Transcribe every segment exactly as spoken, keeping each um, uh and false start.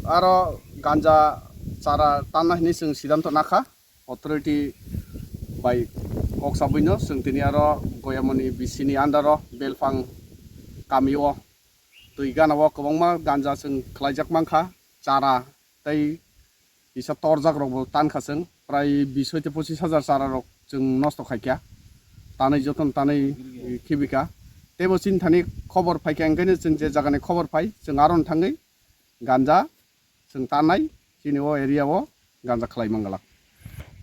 aro ganja chara tanna hinwi chwng sidanto nakha, authority bai kok sabwino chwng tini aro Goyamoni B C ni under o Belphang kamio twi gana o kwbangma ganja chwng khlaijak mankha, chara tei kisa torjak rokbo tankha chwng, prai bish hoite pochish hajar chara rok chwng nosto khaikha, tanwi joton tanwi khibika. Teibo chini thani khobor phaikha, enkaino chwng je jagani khobor phai chwng aro thangwi ganja chwng tannai, chini o area o ganja khlai mangalak.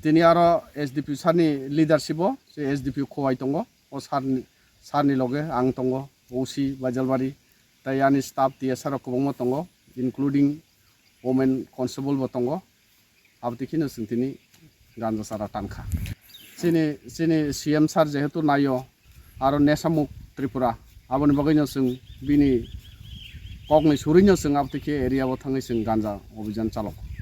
Tini aro S D P sir ni leadership o, se S D P Khowai tongo, o sir ni, sir ni loge ang tongo, O C Baijalbari, tei ani staff T S R rok kwbangma tongo, including women constable bo tongo. Abotwi kheno chwng tini ganja chara tankha. Chini, chini C M sir jehetu naio, aro Nesha Mukt Tripura, aboni bagwino chwng bini kokni surino chwng abotwi khe area o thangwi chwng ganja obhijan chalogo.